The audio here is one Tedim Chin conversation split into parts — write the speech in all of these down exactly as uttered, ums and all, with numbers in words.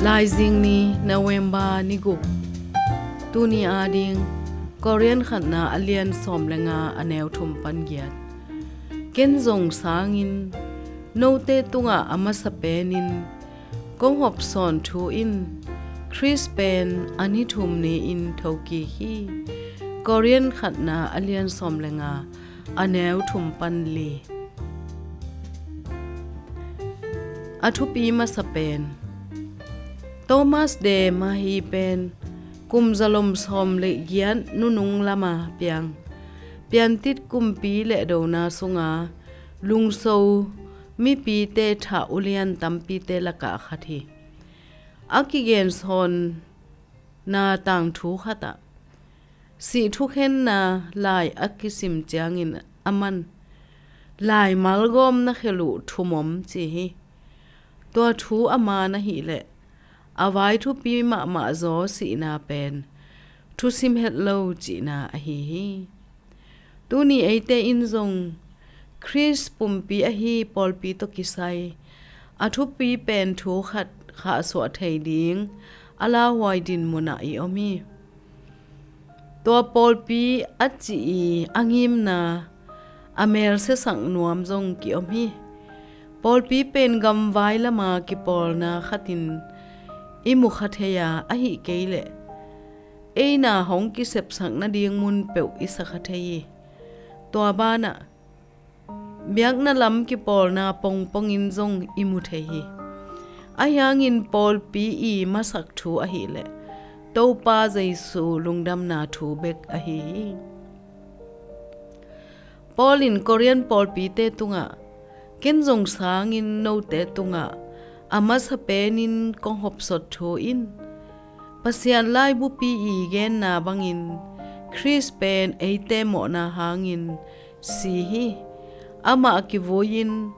Thaizing ni, November ni guk. Tuni ading Korin khatna a lian sawm le nga, a neu thum pan giat. Ken zong sangin note tungah a masa penin kong hopsawn thu in Khrist pen a ni thum ni-in thokik hi. Korin khatna a lian sawm le nga, a neu thum pan li. A thupi masa pen. Thomas de Mahi pen kum zalom sawm le giat nunung lama piang, piantit kumpi le dona sunga lungso mipite thah ulian tampite lakah khat hi. A kigensawnna tangthu khatah sih thukhenna lai a kisim ciangin a man, laimal gawmna khel uh thum om ci hi. Tua thu a man ahih leh a vai thupi mahmah zaw sihna pen thusim het lo cihna ahi hi. Tuni eite in zong Khrist pumpi ahi pawlpi tawh kisai a thupi pen thu khat khahsuah thei ding a lauhuai dinmunah i om hi. Tua pawlpi a cih i a ngimna a melsiasak nuam zong ki-om hi. Pawlpi pen gamvai lama kipawlna khatin i mukha thei a, ahih kei leh eina hong kisepsak nading mun peuh i sakha thei hi. Tua banah biakna lam kipawlna pongpongin zong i mu thei hi. Ahi hangin pawlpi i masak thu ahih leh Topa Jesu lungdamna thu bek ahi hi. Paul in Korin pawlpite tungah, ken zong sangin note tungah a masa penin kong hopsot thu in Pasian laibupi i genna bangin Khrist pen eite mawhna hangin si hi. Amah kivui-in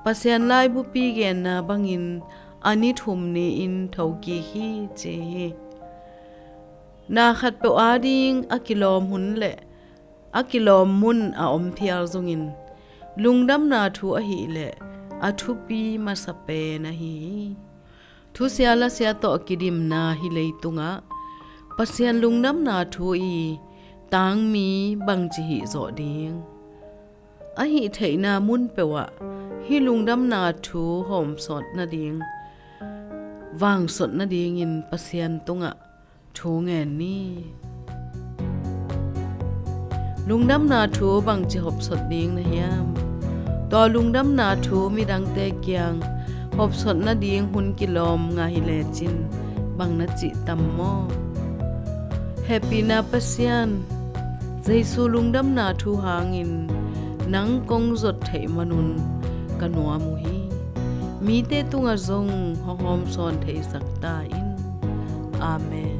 Pasian laibupi genna bangin a ni thum ni-in thokik hi ci hi. Na khatpeuh ading a kilawm hun le a kilawm mun a om phial zongin lungdamna thu ahih leh a thupi masa pen ahi hi. Thusia lasia tawh kidimna hih leitungah Pasian lungdamna thu i tangmi bangci hih zawh ding? A hih theihna mun peuhah hih lungdamna thu hawmsawt nading, vangsot nadingin Pasian tungah thu ngen ni. Lungdamna thu bangci hopsot ding na hiam? Tua lungdamna thu midangte kiang hopsot nading hun kilawm ngah hi lecin bang na cih tam maw? Hehpihna Pasian, Jesu lungdamna thu hangin nang kong zot theih manun ka nuam uh hi. Mite tungah zong hong hawmsawn theisak ta in. Amen.